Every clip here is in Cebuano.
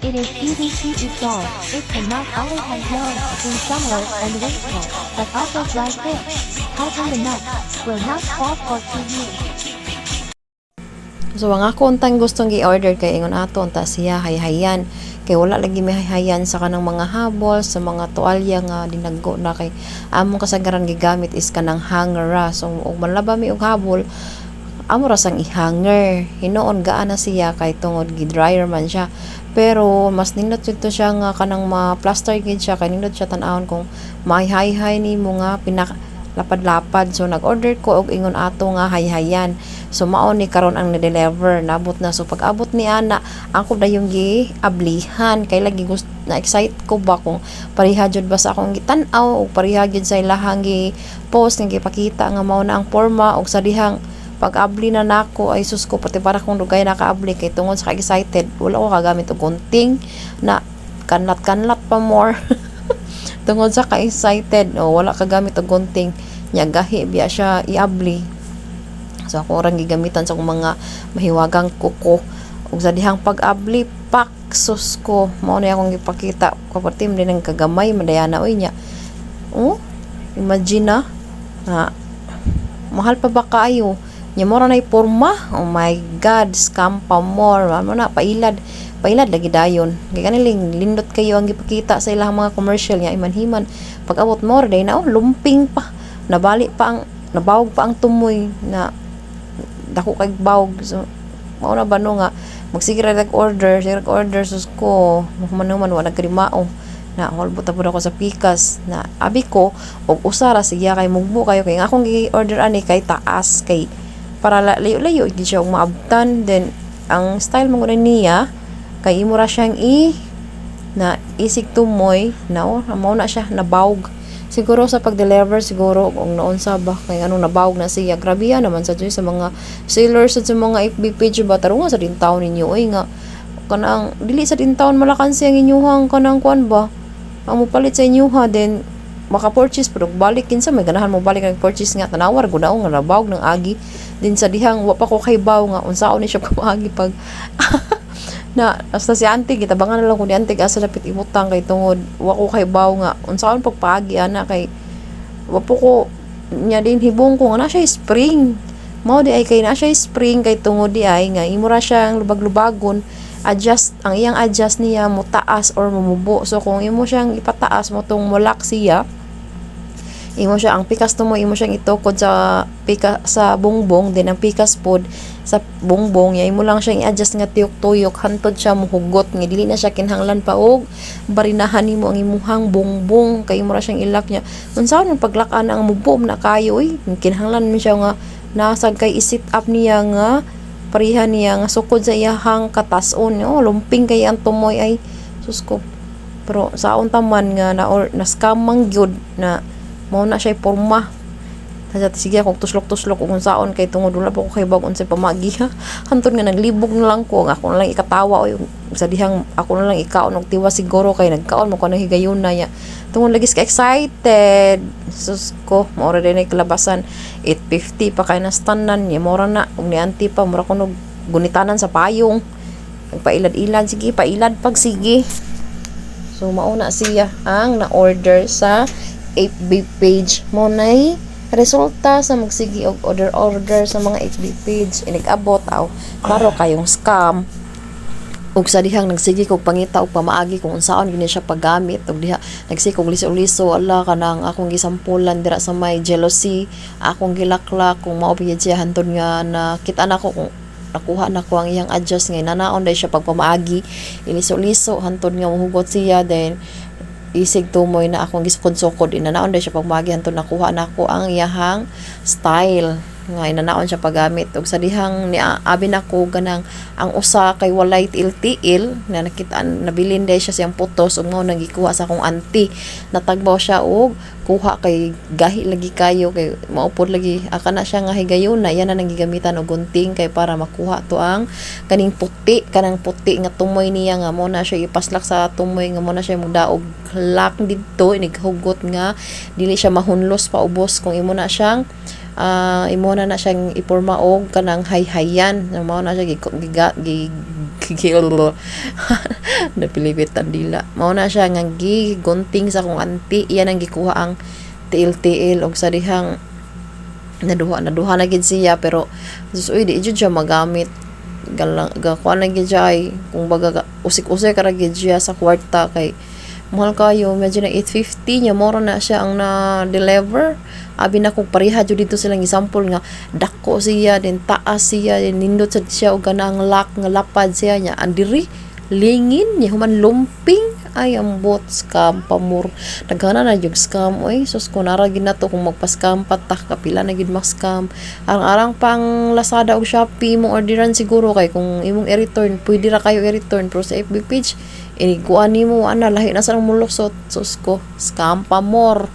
It is easy to install. It can not only hang clothes in summer and winter, but also dry fish. Tighten the nut. Will not fall for 2 years. So ang ako untang gustong gi-order kay ingon ato unta siya hayhayan, kay wala lagi may hayhayan sa kanang mga habol sa mga tuwalya nga dinaggo na, kay among kasagaran gigamit is kanang hanger ra. So ug manlaba mi og habol, amo ra sang i-hanger. Hinuon gaan na siya kay tungod gi-dryer man siya, pero mas nindot jud to siya nga kanang ma-plaster gid siya, kay nindot siya tan-awon kung mahayhay nimo nga pinaka lapad-lapad. So nag-order ko og ingon ato nga hayhayan. So mao ni karon ang na-deliver, nabot na. So pag abot ni ana, ako dayong gi-ablihan kay lagi gusto na excite ko ba kung pareha jud ba sa akong gitan-aw og pareha jud sa ilahang gi post nga gipakita nga mao na ang porma. Og sa dihang pag-abli na nako, ay sus ko, pati para kung dugay nakaabli kay tungod sa excited, wala ko kagamit og gunting na kanlat-kanlat pa more tungod sa ka-excited. O wala kagamit og gunting nya, gahi biya siya iabli. So ako orang gigamitan sa akong mga mahiwagang kuko. Ug sa dihang pag-abli pak, sus ko, mao na akong gipakita kapatim din ang kagamay madayana oy nya. Oh, imagine na na mahal pa ba kaayo nya, mura na porma. Oh my God, scam pa more. Mao na, pailad pailad lagi dayon kay kaniling lindot kayo ang gipakita sa ilang mga commercial nya, imanhiman pag abot more day na, oh, lumping pa, nabali pa ang nabawog pa ang tumoy na dako kay bawog. So mao na ba no nga magsige ra order, sige order. Sus ko, human human wa nagkrimao na holbot na pud ako sa pikas na abi ko og usa ra siya kay mugbo kayo, kay ang akong gi-order ani kay taas kay para layo-layo gid siya og maabtan. Then ang style mo gud niya kay imo ra siyang i na isig tumoy na, oh, mao na siya nabawg siguro sa pag-deliver siguro kung noon sa ba kay anong nabawg na siya. Grabe yan naman sa sa mga sellers at sa mga FB page ba. Tarunga sa din taon ninyo oy, nga kanang dili sa din taon malakansi ang inyuhang kanang kuan ba, ang mopalit sa inyuha, then maka-purchase pero balik. Kinsa may ganahan mo balik nag purchase nga tanawar gud nga nabawg ng agi din? Sa dihang wa pa ko kaybaw nga unsaon ni siya pamaagi pag na basta si auntie, gitabangan na lang ko ni auntie asa dapit ibutang kay tungod wa ko kaybaw nga unsaon pagpaagi ana, kay wa po ko nya din hibong ko nga na siya spring. Mao di ay kay na siya spring kay tungod di ay nga imo ra siyang lubag-lubagon, adjust ang iyang adjust niya, mo taas or mumubo. So kung imo siyang ipataas mo tong mulak siya, imo siya ang pikas to mo, imo siyang itukod sa pika sa bongbong din, ang pikas pod sa bongbong ya, imo lang siyang i-adjust nga tuyok-tuyok hantod siya muhugot nga dili na siya kinahanglan pa og barinahan nimo ang imuhang bongbong, kay imo ra siyang ilak niya. Unsaon man paglakan ang mubo na kayo oy, kinahanglan man siya nga nasag kay i-sit up niya nga pareha niya nga sukod sa iyahang katason. Oh, lumping kay ang tumoy ay sus ko. Pero saon taman nga na or na scam man gyud na mao na siya porma. Kaya sige akong tuslok-tuslok kung unsaon kay tungod wala pa ko kay bag unsay pamagi ha. Hantod nga naglibog na lang ko, nga ako na lang ikatawa oy sa dihang ako na lang ikaon og tiwas siguro kay nagkaon mo ko ng higayon na ya. Tungod lagi ka excited. Sus ko, mao ra din ay kalabasan. 8:50 pa kay nastanan niya, mao ra na ug ni auntie pa mura kuno gunitanan sa payong. Nagpailad-ilad, sige, pailad pag sige. So mauna siya ang na-order sa FB page mo nay resulta sa magsige og order order sa mga FB page, inigabot aw klaro kayong scam. Ug sa dihang nagsige kog pangita og pamaagi kung unsaon gini siya paggamit, ug diha nagsige kog liso-liso, ala, kanang akong gisampulan dira sa may jealousy, akong gilaklak kung mao gyud siya hantod nga nakita nako kung nakuha na ko ang iyang adjust nga nanaon dahil siya pagpamaagi, iliso-liso hantod nga muhugot siya. Then isig tumoy na akong gisukod-sukod, inanaon dahil siya pagmaagi hantod nakuha nako ang iyahang style nga inanaon siya paggamit. Ug sa dihang ni abi nako ganang ang usa kay walay tiil-tiil na nakita, nabilin dahil siya siyang putos ug mao nang gikuha sa akong auntie. Natagbaw siya og kuha kay gahi lagi kayo kay maupod lagi aka na siya nga higayon na yan na nang gigamitan og gunting kay para makuha to ang kaning puti, kanang puti nga tumoy niya nga mo na siya ipaslak sa tumoy nga mo na siya magdaog lock didto inighugot nga dili siya mahunlos paubos kung imo na siyang Imo na na siyang iporma og kanang hayhayan. Mao na siya giga gi gi napilipit ang dila. Mao na siya nga gigunting sa akong auntie. Iya nang gikuha ang tiil-tiil og sa dihang naduha naduha na gid siya, pero sus, uy, di jud siya magamit. Galang gakuha na gid siya ay kung baga usik-usik ra gid siya sa kwarta kay mahal kayo. Imagine na 850 niya moro na siya ang na deliver. Abi na kung pareha jud dito silang example nga dako siya din, taas siya din, nindot sad siya og kanang lock nga lapad siya niya. Ang diri lingin niya, human lumping. Ay, ambot, scam pa more. Daghana na jud scam, oy, sus ko. Nara gid nato kung magpa-scam pa ta, kapila na gid ma-scam. Arang-arang pang Lazada ug Shopee mo orderan siguro kay kung imong i-return, pwede ra kayo i-return, pero sa FB page iniguan nimo ana, lahi na sa mulusot. Sus ko, scam pa more.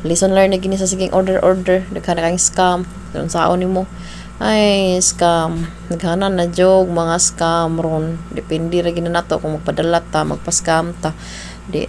Lesson learned na gini sa sigeng order order. Daghan na kang scam. Unsaon nimo? Ay, scam. Daghana na jog mga scam ron. Depende ra gid na nato kung magpadala ta, magpa-scam ta. Di